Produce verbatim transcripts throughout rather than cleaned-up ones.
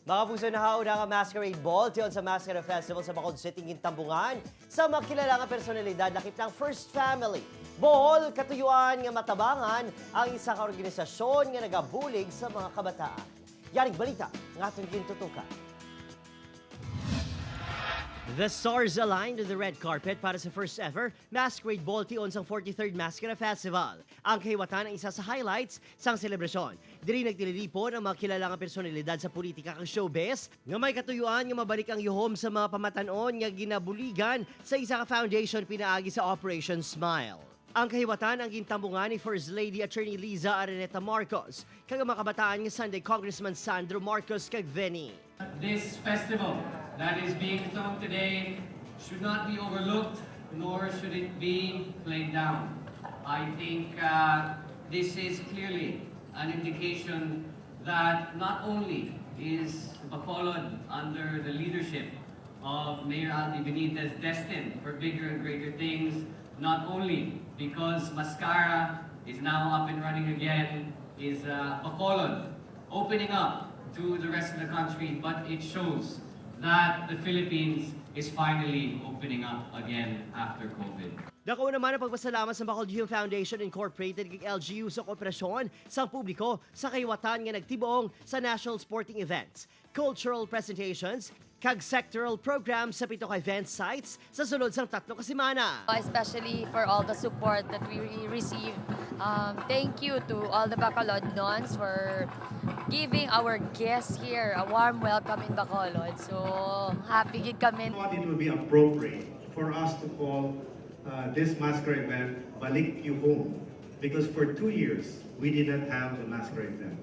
Mga puso, nahauna nga Masquerade Ball tion sa Mascara Festival sa Bacolod City, gintambungan sa mga kilala nga personalidad, lakip na ang First Family. Bohol, katuyuan nga matabangan ang isa ka organisasyon nga nagabulig sa mga kabataan. Yaring balita nga aton gintutukan. The stars aligned on the red carpet para sa first ever Masquerade Ball tion sang forty-third Mascara Festival. Ang kahiwatan ang isa sa highlights sang selebrasyon. Diri nagtililipon ang mga kilala nga personalidad sa politika kag showbiz nga may katuyuan nga mabalik ang yuhom sa mga pamatan-on nga ginabuligan sa isa ka foundation pinaagi sa Operation Smile. Ang kahiwatan ang gintambungan ni First Lady Attorney Liza Araneta Marcos kag ang mga kabataan nga Sunday Congressman Sandro Marcos kag Vinny. This festival that is being thrown today should not be overlooked, nor should it be played down. I think uh, this is clearly an indication that not only is Bacolod under the leadership of Mayor Alfie Benitez destined for bigger and greater things, not only because Mascara is now up and running again, is uh, Bacolod opening up to the rest of the country, but it shows that the Philippines is finally opening up again after COVID. Dako naman ang pagpasalamat sa Bacolod Youth Foundation Incorporated kag L G U sa kooperasyon sang publiko sa kahiwatan nga nagtibong sa national sporting events, cultural presentations, kag sectoral programs sa pito ka event sites sa sulod sang tatlo ka semana. Especially for all the support that we re- received. Um, thank you to all the Bacolodnons for giving our guests here a warm welcome in Bacolod. So, happy gid kami. Thought it would be appropriate for us to call uh, this Mascara event Balik You Home, because for two years we did not have the Mascara event.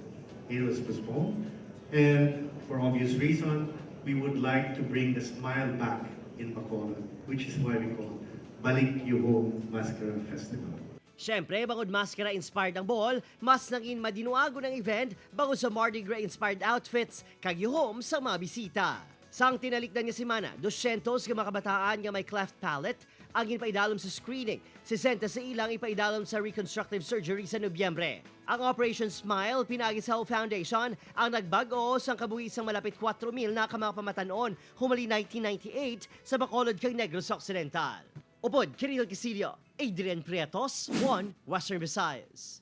It was postponed, and for obvious reason, we would like to bring the smile back in Bacolod, which is why we call Balik You Home Mascara Festival. Siyempre, bangod maskara-inspired ang Bohol, mas nangin madinuagon ang event bangod sa Mardi Gras-inspired outfits kag yuhom sa mga bisita. Sang tinalikdan nga semana, dosyentos ka mga kabataan nga may cleft palate ang ginpaidalom sa screening, sesenta sa ila ang ipaidalom sa reconstructive surgery sa Nobyembre. Ang Operation Smile pinaagi sa Hope Foundation ang nagbag-o sang kabuhi sang malapit kuwatro mil na ka mga pamatan-on humali nineteen ninety-eight sa Bacolod kag Negros Occidental. Upod kay Ridel Casillo, Adrian Prietos, One Western Visayas.